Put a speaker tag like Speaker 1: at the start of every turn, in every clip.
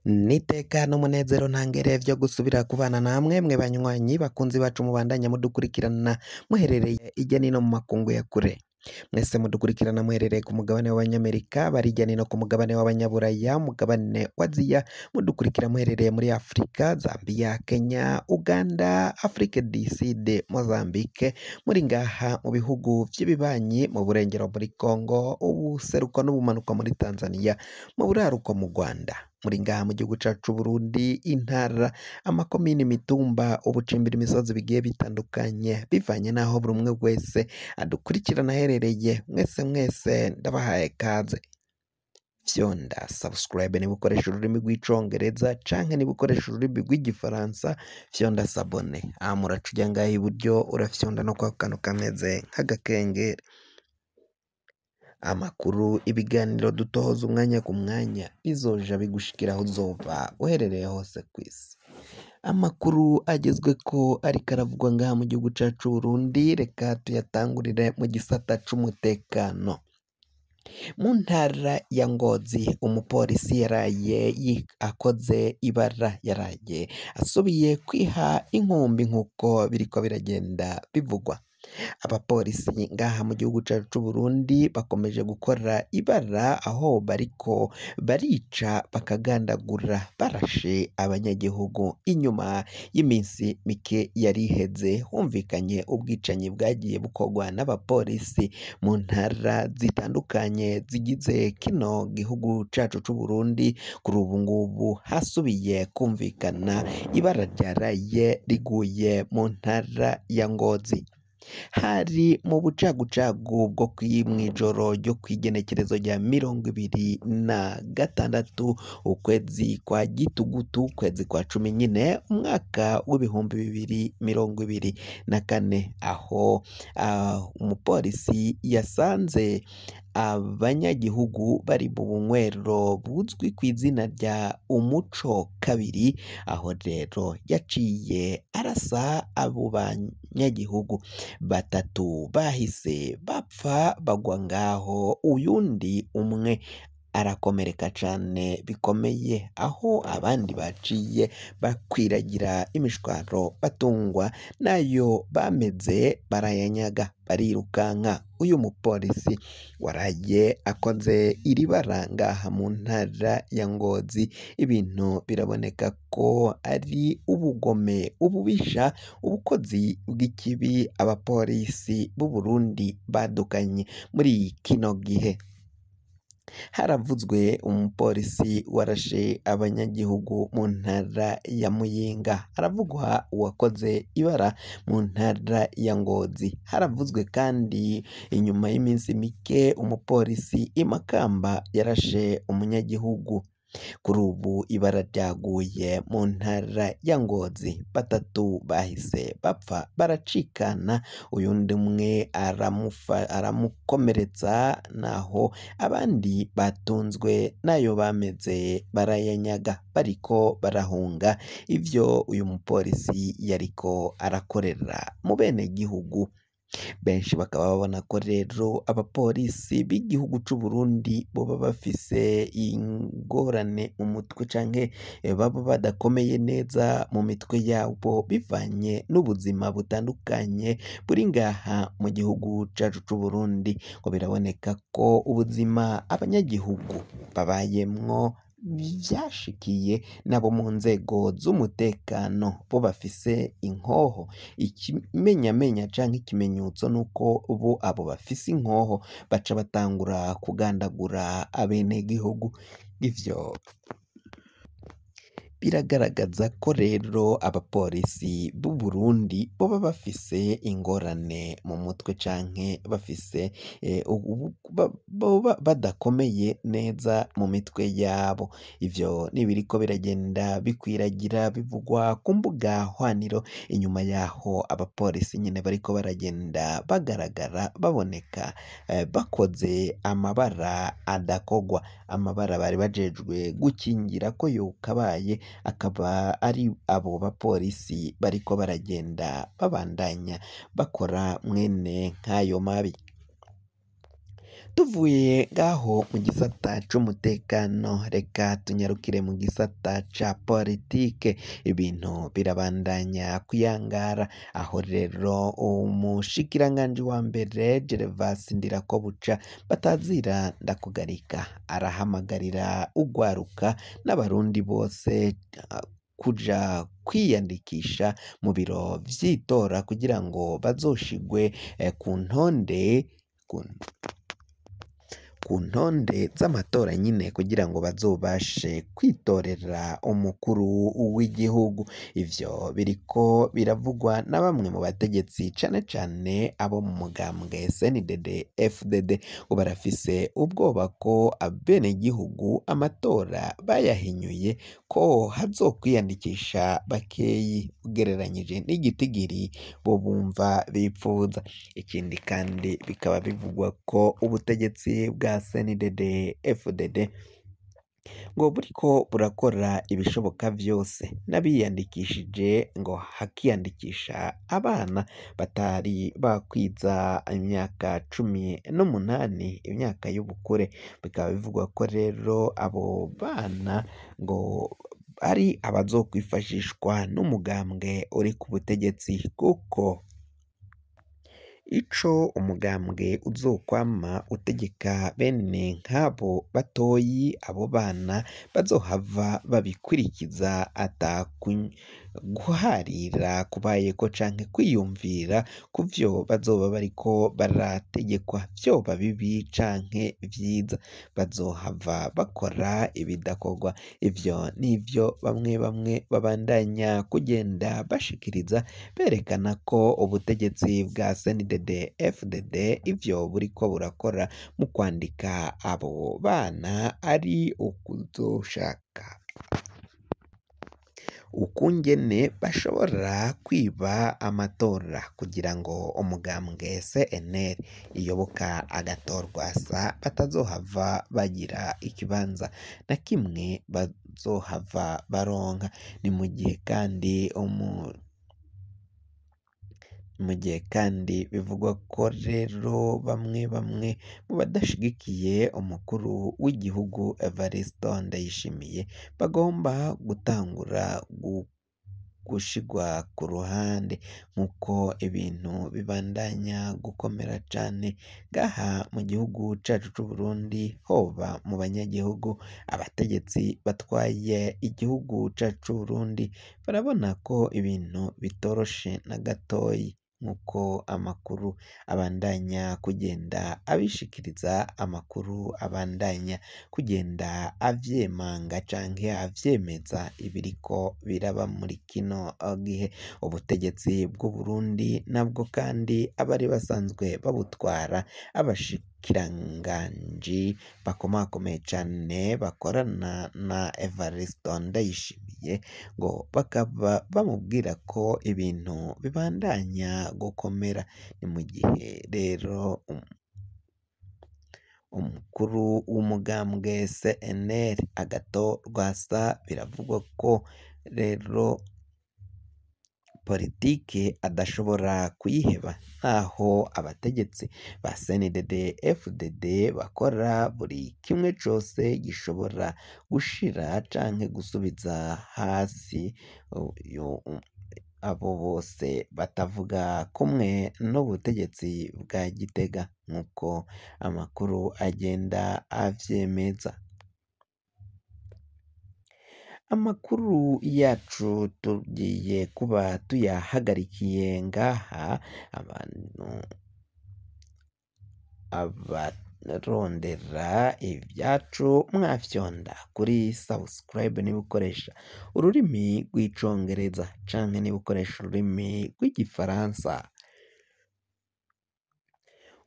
Speaker 1: N'iteka n'umunezero ntangere vyo gusubira kubana namwe mwe banywanyi bakunzi bacu mubandanya mudukurikirana muherereye irya nino mu makungu ya kure. Mwese mudukurikirana muherereye ku mugabane w'Abanyamerika, bari irya nino ku mugabane w'Abanyaburaya, mugabane wa Aziya, mudukurikira muherereye muri Afrika, Zambia, Kenya, Uganda, Afrique du Sud, Mozambique, muri ngaha mu bihugu vy'ibibanyi, mu burengero muri Congo, ubuseruko n'ubumanuko muri Tanzania, mu buraruko mu Rwanda, muri ngaha mu gihugu cacu c'Uburundi, intara, amakomine, imitumba, ubucimbira imisozi bigiye bitandukanye, bivanye n'aho buri umwe wese adukurikirana aherereye. Mwese mwese ndabahaye kaze. Fyonda subscribe niba ukoresha ururimi rw'icongereza canke niba ukoresha ururimi rw'igifaransa, fyonda s'abonner. Hama uraca uja ngaha iburyo urafyonda no kwako kantu kameze nk'agakengeri. Amakuru, ibiganiro dutohoza umwanya ku mwanya bizoja bigushikira aho uzoba uherereye hose kw'isi. Amakuru agezweko ariko aravugwa ngaha mu gihugu cacu c'Uburundi, reka tuyatangurire mu gisata c'umutekano. Mu ntara ya Ngozi umupolisi yaraye akoze ibara, yaraye asubiye kwiha inkumbi nk'uko biriko biragenda bivugwa. Abapolisi ngaha mu gihugu cacu c'Uburundi bakomeje gukora ibara aho bariko barica bakagandagura barashe abanyagihugu. Inyuma y'iminsi mike yari iheze humvikanye ubwicanyi bwagiye bukorwa n'abapolisi mu ntara zitandukanye zigize kino gihugu cacu c'Uburundi. Kuri ubu ngubu hasubiye kumvikana ibara ryaraye riguye mu ntara ya Ngozi. Hari mu bucagucagu bwo mw'ijoro ryo kw'igenekerezo rya 26 ukwezi kwa gitugutu, ukwezi kwa cumi nyine, umwaka w'2024, aho umupolisi yasanze abanyagihugu bari mu bunywero buzwi kw'izina rya Umuco kabiri, aho rero yaciye arasa abo banyagihugu batatu bahise bapfa bagwa ngaho, uyundi umwe arakomereka cane bikomeye, aho abandi baciye bakwiragira imishwaro batungwa nayo bameze barayanyaga barirukanka. Uyu mupolisi waraye akoze iri bara ngaha mu ntara ya Ngozi, ibintu biraboneka ko ari ubugome, ububisha, ubukozi bw'ikibi abapolisi b'Uburundi badukanye muri kino gihe. Haravuzwe umupolisi warashe abanyagihugu mu ntara ya Muyinga, haravugwa uwakoze ibara mu ntara ya Ngozi, haravuzwe kandi inyuma y'iminsi mike umupolisi i Makamba yarashe umunyagihugu. Kuri ubu ibara ryaguye mu ntara ya Ngozi, batatu bahise bapfa baracikana, uyundi umwe aramukomeretsa, naho abandi batunzwe nayo bameze barayanyaga bariko barahunga ivyo uyu mupolisi yariko arakorera mu benegihugu. Benshi bakaba babona ko rero abapolisi b'igihugu c'Uburundi boba bafise ingorane mu mutwe canke baba badakomeye neza mu mitwe yabo, bivanye n'ubuzima butandukanye buri ngaha mu gihugu cacu c'Uburundi. Ngo biraboneka ko ubuzima abanyagihugu babayemwo vyashikiye nabo mu nzego z'umutekano, bo bafise inkoho. Ikimenyamenya canke ikimenyetso nuko bo abo bafise inkoho baca batangura kugandagura abenegihugu. Ivyo biragaragaza ko rero abapolisi b'Uburundi boba bafise ingorane mu mutwe canke bafise boba badakomeye neza mu mitwe yabo. Ivyo nibiriko biragenda bikwiragira bivugwa ku mbuga hwaniro. Inyuma yaho abapolisi nyene bariko baragenda bagaragara baboneka bakoze amabara adakogwa, amabara bari bajejwe gukingira ko yokabaye, akaba ari abo bapolisi bariko baragenda babandanya bakora mwene nk'ayo mabi. Tuvuye ngaho mu gisata c'umutekano, reka tunyarukire mu gisata ca politike. Ibintu birabandanya kuyangara, aho rero umushikiranganji wa mbere Gervas Ndirakobuca batazira ndakugarika arahamagarira ugwaruka n'abarundi bose kuja kwiyandikisha mu biro vy'itora kugira ngo bazoshigwe ku ntonde ku ntonde z'amatora nyine kugira ngo bazobashe kwitorera umukuru w'igihugu. Ivyo biriko biravugwa na bamwe mu bategetsi cane cane abo mu mugambwe CNDD FDD, ngo barafise ubwoba ko abenegihugu amatora bayahinyuye ko hazokwiyandikisha bakeyi ugereranyije n'igitigiri bo bumva bipfuza. Ikindi kandi bikaba bivugwa ko ubutegetsi bwa CNDD FDD ngo buriko burakora ibishoboka vyose n'abiyandikishije ngo hakiyandikisha abana batari bakwiza imyaka 18, imyaka y'ubukure. Bikaba bivugwa ko rero abo bana ngo ari abazokwifashishwa n'umugambwe uri ku butegetsi, kuko ico umugambwe uzokwama utegeka bene nk'abo batoyi, abo bana bazohava babikurikiza ata guharira kubayeko canke kwiyumvira kuvyo bazoba bariko barategekwa, vyoba bibi canke vyiza, bazohava bakora ibidakorwa. Ivyo nivyo bamwe bamwe babandanya kugenda bashikiriza, berekana ko ubutegetsi bwa CNDD FDD ivyo buriko burakora mu kwandika abo bana ari ukuzoshaka ukungene bashobora kwiba amatora kugira ngo umugambwe CNL iyoboka agatorwasa batazohava bagira ikibanza na kimwe bazohava baronka. Ni mu gihe kandi bivugwa ko rero bamwe bamwe mu badashigikiye umukuru w'igihugu Evariste Ndayishimiye bagomba gutangura gushigwa ku ruhande, nk'uko ibintu bibandanya gukomera cane ngaha mu gihugu cacu c'Uburundi, hoba mu banyagihugu. Abategetsi batwaye igihugu cacu c'Uburundi barabona ko ibintu bitoroshe na gatoyi, nk'uko amakuru abandanya kugenda abishikiriza, amakuru abandanya kugenda avyemanga canke avyemeza ibiriko biraba muri kino gihe. Ubutegetsi bw'Uburundi nabwo kandi abari basanzwe babutwara, abashikiranganji bakomakomeye cane bakorana na Evariste Ndayishimiye, ngo bakaba bamubwira ko ibintu bibandanya gukomera. Ni mu gihe rero umukuru w'umugambwe CNL Agathon Rwasa biravugwa ko rero politike adashobora kuyiheba, naho abategetsi ba CNDD FDD bakora buri kimwe cose gishobora gushira canke gusubiza hasi abo bose batavuga kumwe n'ubutegetsi bwa Gitega, nk'uko amakuru agenda avyemeza. Amakuru yacu tugiye kuba tuyahagarikiye ngaha. Abantu abarondera ibyacu mwafyonda kuri subscribe niba ukoresha ururimi rw'icongereza canke niba ukoresha ururimi rw'igifaransa,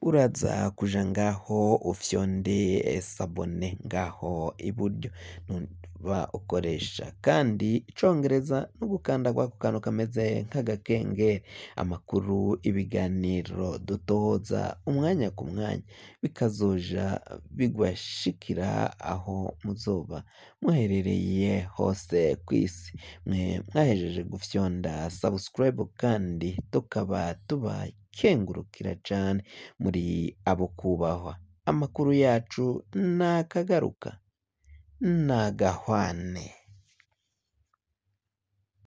Speaker 1: uraza kuja ngaho ufyonde sabone ngaho iburyo. Nuba ukoresha kandi icongereza no gukanda kwako kantu kameze nk'agakengeri. Amakuru, ibiganiro dutoza umwanya ku mwanya bikazoja bigwashikira aho muzoba muherereye hose kw'isi. Mwe mwahejeje gufyonda subscribe kandi tukaba tubakengurukira cane, muri abo kubahwa. Amakuru yacu nakagaruka, nagahwane.